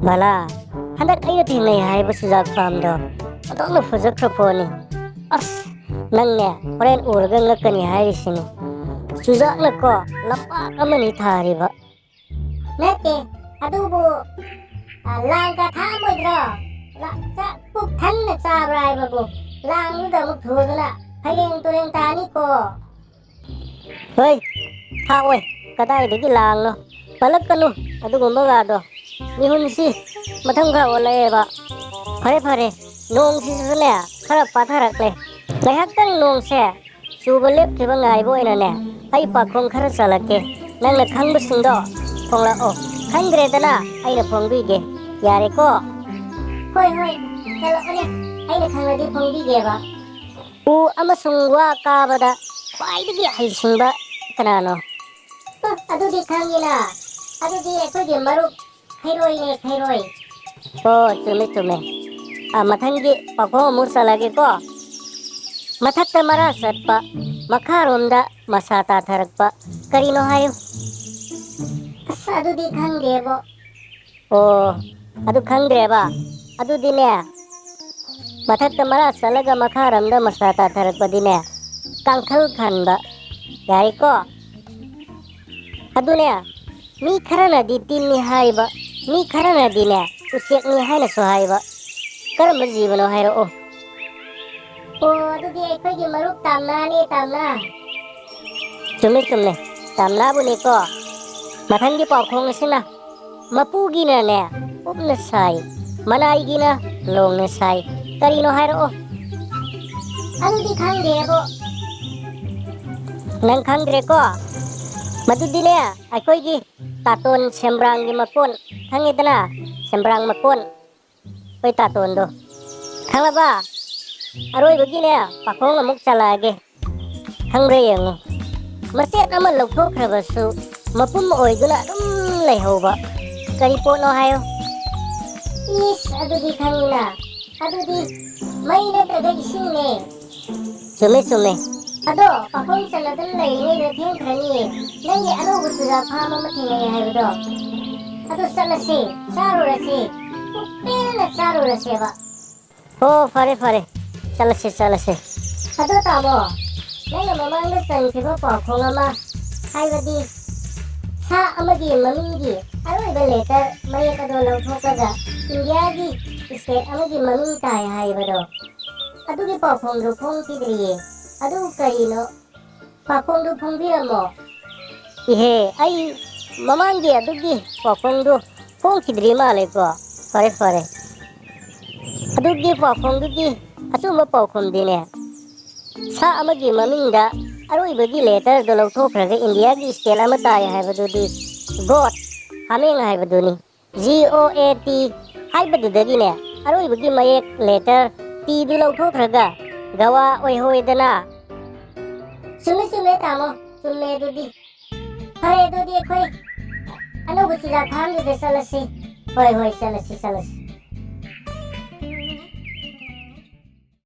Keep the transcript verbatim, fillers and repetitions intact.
ꯕꯂꯥ, ꯍꯟꯗꯛ ꯑꯩꯅ ꯊꯦꯡꯅꯩ ꯍꯥꯏꯕ ꯆꯨꯖꯥꯛ ꯐꯥꯝꯗꯣ ꯑꯣꯟꯊꯣꯛꯅ ꯐꯖꯈ꯭ꯔ ꯄꯣꯠꯅꯤ꯫ ꯑꯁ, ꯅꯪꯅꯦ ꯍꯣꯔꯦꯟ ꯎꯔꯒ ꯉꯛꯀꯅꯤ ꯍꯥꯏꯔꯤꯁꯤꯅꯤ꯫ ꯆꯨꯖꯥꯛꯅꯀꯣ ꯂꯝꯄꯥꯛ ꯑꯃꯅꯤ ꯊꯥꯔꯤꯕ꯫ ꯅꯠꯇꯦ, ꯑꯗꯨꯕꯨ, ꯑ, ꯂꯥꯡꯒ ꯊꯥꯛꯑꯝꯃꯣꯏꯗ꯭ꯔꯣ? ꯂ-, ꯆꯥꯛ ꯄꯨꯛ ꯊꯟꯅ ꯆꯥꯕ꯭ꯔꯥ ꯍꯥꯏꯕꯕꯨ? ꯂꯥꯡꯗꯨꯗ ꯑꯃꯨꯛ ꯊꯨꯗꯅ ꯐꯩꯔꯦꯡ ꯇꯨꯔꯦꯡ ꯇꯥꯅꯤꯀꯣ꯫ ꯍꯣꯏ, ꯊꯥꯛꯑꯣꯏ꯫ ꯀꯗꯥꯏꯗꯒꯤ ꯂꯥꯡꯅꯣ? ꯄꯜꯂꯛꯀꯅꯨ ꯑꯗꯨꯒꯨꯝꯕꯒꯗꯣ꯫ ꯃꯤꯍꯨꯟꯁꯤ ꯃꯊꯪ ꯈꯔ ꯑꯣꯜꯂꯛꯑꯦꯕ꯫ ꯐꯔꯦ, ꯐꯔꯦ, ꯅꯣꯡꯁꯤꯁꯨꯅꯦ ꯈꯔ ꯄꯥꯊꯔꯛꯂꯦ꯫ ꯉꯥꯏꯍꯥꯛꯇꯪ ꯅꯣꯡꯁꯦ ꯆꯨꯕ ꯂꯦꯞꯈꯤꯕ ꯉꯥꯏꯕ ꯑꯣꯏꯅꯅꯦ, ꯑꯩ ꯄꯥꯈꯣꯡ ꯈꯔ ꯆꯠꯂꯛꯀꯦ꯫ ꯅꯪꯅ ꯈꯪꯕꯁꯤꯡꯗꯣ ꯐꯣꯡꯂꯛꯑꯣ꯫ ꯈꯪꯗ꯭ꯔꯦꯗꯅ ꯑꯩꯅ ꯐꯣꯡꯕꯤꯒꯦ꯫ ꯌꯥꯔꯦꯀꯣ? ꯍꯣꯏ, ꯍꯣꯏ, ꯆꯠꯂꯛꯑꯣꯅꯦ꯫ ꯑꯩꯅ ꯈꯪꯂꯗꯤ ꯐꯣꯡꯕꯤꯒꯦꯕ꯫ ꯎ ꯑꯃꯁꯨꯡ ꯋꯥ ꯀꯥꯕꯗ ꯈ꯭ꯋꯥꯏꯗꯒꯤ ꯍꯩꯁꯤꯡꯕ ꯀꯅꯥꯅꯣ? ꯑ, ꯑꯗꯨꯗꯤ ꯈꯪꯉꯤꯅ꯫ ꯑꯗꯨꯗꯤ ꯑꯩꯈꯣꯏꯒꯤ ꯃꯔꯨꯞ ꯈꯩꯔꯣꯏꯅꯦ, ꯈꯩꯔꯣꯏ꯫ ꯑꯣ, ꯆꯨꯝꯃꯦ, ꯆꯨꯝꯃꯦ꯫ ꯑ, ꯃꯊꯪꯒꯤ ꯄꯥꯎꯈꯣꯡ ꯑꯃꯨꯛ ꯆꯠꯂꯒꯦꯀꯣ꯫ ꯃꯊꯛꯇ ꯃꯔꯥ ꯆꯠꯄ, ꯃꯈꯥꯔꯣꯝꯗ ꯃꯁꯥ ꯇꯥꯊꯔꯛꯄ꯫ ꯀꯔꯤꯅꯣ ꯍꯥꯏꯌꯨ? ꯑꯁ, ꯑꯗꯨꯗꯤ ꯈꯪꯗꯦꯕꯣ꯫ ꯑꯣ, ꯑꯗꯨ ꯈꯪꯗ꯭ꯔꯦꯕ? ꯑꯗꯨꯗꯤꯅꯦ, ꯃꯊꯛꯇ ꯃꯔꯥ ꯆꯠꯂꯒ ꯃꯈꯥꯔꯣꯝꯗ ꯃꯁꯥ ꯇꯥꯊꯔꯛꯄꯗꯤꯅꯦ, ꯀꯥꯡꯈꯜ ꯈꯟꯕ꯫ ꯌꯥꯔꯦꯀꯣ? ꯑꯗꯨꯅꯦ, ꯃꯤ ꯈꯔꯅꯗꯤ ꯇꯤꯟꯅꯤ ꯍꯥꯏꯕ, ꯃꯤ ꯈꯔꯅꯗꯤꯅꯦ ꯎꯆꯦꯛꯅꯤ ꯍꯥꯏꯅꯁꯨ ꯍꯥꯏꯕ꯫ ꯀꯔꯝꯕ ꯖꯤꯕꯅꯣ ꯍꯥꯏꯔꯛꯑꯣ꯫ ꯑꯣ, ꯑꯗꯨꯗꯤ ꯑꯩꯈꯣꯏꯒꯤ ꯃꯔꯨꯞ ꯇꯥꯝꯅꯥꯅꯦ, ꯇꯥꯝꯅꯥ꯫ ꯆꯨꯝꯃꯦ, ꯆꯨꯝꯃꯦ, ꯇꯥꯝꯅꯥꯕꯨꯅꯦꯀꯣ꯫ ꯃꯊꯪꯒꯤ ꯄꯥꯎꯈꯣꯡ ꯑꯁꯤꯅ, ꯃꯄꯨꯒꯤꯅꯅꯦ ꯎꯞꯅ ꯁꯥꯏ, ꯃꯅꯥꯏꯒꯤꯅ ꯂꯣꯡꯅ ꯁꯥꯏ꯫ ꯀꯔꯤꯅꯣ ꯍꯥꯏꯔꯛꯑꯣ꯫ ꯑꯗꯨꯗꯤ ꯈꯪꯗꯦꯕꯣ꯫ ꯅꯪ ꯈꯪꯗ꯭ꯔꯦꯀꯣ? ꯃꯗꯨꯗꯤꯅꯦ, ꯑꯩꯈꯣꯏꯒꯤ ꯇꯥꯇꯣꯟ ꯁꯦꯝꯕ꯭ꯔꯥꯡꯒꯤ ꯃꯀꯣꯟ, ꯈꯪꯉꯤꯗꯅ? ꯁꯦꯝꯕ꯭ꯔꯥꯡ ꯃꯀꯣꯟ, ꯑꯩꯈꯣꯏ ꯇꯥꯇꯣꯟꯗꯣ꯫ ꯈꯪꯂꯕ? ꯑꯔꯣꯏꯕꯒꯤꯅꯦ, ꯄꯥꯈꯣꯡ ꯑꯃꯨꯛ ꯆꯠꯂꯛꯑꯒꯦ꯫ ꯈꯪꯕ꯭ꯔꯥ ꯌꯦꯡꯉꯨ꯫ ꯃꯆꯦꯠ ꯑꯃ ꯂꯧꯊꯣꯛꯈ꯭ꯔꯕꯁꯨ ꯃꯄꯨꯝ ꯑꯣꯏꯗꯨꯅ ꯑꯗꯨꯝ ꯂꯩꯍꯧꯕ꯫ ꯀꯔꯤ ꯄꯣꯠꯅꯣ ꯍꯥꯏꯌꯨ? ꯏꯁ, ꯑꯗꯨꯗꯤ ꯈꯪꯉꯤꯅ꯫ ꯑꯗꯨꯗꯤ ꯃꯩ ꯅꯠꯇ꯭ꯔꯒ ꯏꯁꯤꯡꯅꯦ꯫ ꯆꯨꯝꯃꯦ, ꯆꯨꯝꯃꯦ꯫ ꯑꯗꯣ, ꯄꯥꯈꯣꯡ ꯆꯠꯂꯗꯨꯅ ꯂꯩꯔꯤꯉꯩꯗ ꯊꯦꯡꯈ꯭ꯔꯅꯤꯌꯦ꯫ ꯅꯪꯒꯤ ꯑꯅꯧꯕ ꯆꯨꯖꯥꯛ ꯐꯥꯝ ꯑꯃ ꯊꯦꯡꯅꯩ ꯍꯥꯏꯕꯗꯣ꯫ ꯑꯗꯨ ꯆꯠꯂꯁꯤ, ꯆꯥꯔꯨꯔꯁꯤ, ꯄꯨꯛ ꯄꯦꯟꯅ ꯆꯥꯔꯨꯔꯁꯦꯕ꯫ ꯑꯣ, ꯐꯔꯦ, ꯐꯔꯦ, ꯆꯠꯂꯁꯤ, ꯆꯠꯂꯁꯤ꯫ ꯑꯗꯣ ꯇꯥꯃꯣ, ꯅꯪꯅ ꯃꯃꯥꯡꯗ ꯆꯟꯈꯤꯕ ꯄꯥꯎꯈꯣꯡ ꯑꯃ, ꯍꯥꯏꯕꯗꯤ ꯁꯥ ꯑꯃꯒꯤ ꯃꯃꯤꯡꯒꯤ ꯑꯔꯣꯏꯕ ꯂꯦꯇꯔ ꯃꯌꯦꯛ ꯑꯗꯣ ꯂꯧꯊꯣꯛꯂꯒ ꯏꯟꯗꯤꯌꯥꯒꯤ ꯁ꯭ꯇꯦꯠ ꯑꯃꯒꯤ ꯃꯃꯤꯡ ꯇꯥꯏ ꯍꯥꯏꯕꯗꯣ, ꯑꯗꯨꯒꯤ ꯄꯥꯎꯈꯣꯡꯗꯨ ꯐꯣꯡꯈꯤꯗ꯭ꯔꯤꯌꯦ꯫ ꯑꯗꯨ ꯀꯔꯤꯅꯣ? ꯄꯥꯎꯈꯣꯡꯗꯨ ꯐꯣꯡꯕꯤꯔꯝꯃꯣ꯫ ꯏꯍꯦ, ꯑꯩ ꯃꯃꯥꯡꯒꯤ ꯑꯗꯨꯒꯤ ꯄꯥꯎꯈꯣꯡꯗꯨ ꯐꯣꯡꯈꯤꯗ꯭ꯔꯤ ꯃꯥꯜꯂꯦꯀꯣ꯫ ꯐꯔꯦ, ꯐꯔꯦ꯫ ꯑꯗꯨꯒꯤ ꯄꯥꯎꯈꯣꯡꯗꯨꯒꯤ ꯑꯆꯨꯝꯕ ꯄꯥꯎꯈꯨꯝꯗꯤꯅꯦ, ꯁꯥ ꯑꯃꯒꯤ ꯃꯃꯤꯡꯗ ꯑꯔꯣꯏꯕꯒꯤ ꯂꯦꯇꯔꯗꯨ ꯂꯧꯊꯣꯛꯈ꯭ꯔꯒ ꯏꯟꯗꯤꯌꯥꯒꯤ ꯁ꯭ꯇꯦꯠ ꯑꯃ ꯇꯥꯏ ꯍꯥꯏꯕꯗꯨꯗꯤ ꯒꯣꯠ, ꯍꯥꯃꯦꯡ ꯍꯥꯏꯕꯗꯨꯅꯤ꯫ ꯖꯤ ꯑꯣ ꯑꯦ ꯇꯤ ꯍꯥꯏꯕꯗꯨꯗꯒꯤꯅꯦ, ꯑꯔꯣꯏꯕꯒꯤ ꯃꯌꯦꯛ ꯂꯦꯇꯔ ꯇꯤꯗꯨ ꯂꯧꯊꯣꯛꯈ꯭ꯔꯒ ꯒꯋꯥ ꯑꯣꯏꯍꯧꯋꯦꯗꯅ꯫ ꯆꯨꯝꯃꯦ, ꯆꯨꯝꯃꯦ ꯇꯥꯃꯣ, ꯆꯨꯝꯃꯦ ꯑꯗꯨꯗꯤ꯫ ꯐꯔꯦ, ꯑꯗꯨꯗꯤ ꯑꯩꯈꯣꯏ ꯑꯅꯧꯕ ꯆꯨꯖꯥꯛ ꯐꯥꯝꯗꯨꯗ ꯆꯠꯂꯁꯤ꯫ ꯍꯣꯏ, ꯍꯣꯏ, ꯆꯠꯂꯁꯤ, ꯆꯠꯂꯁꯤ꯫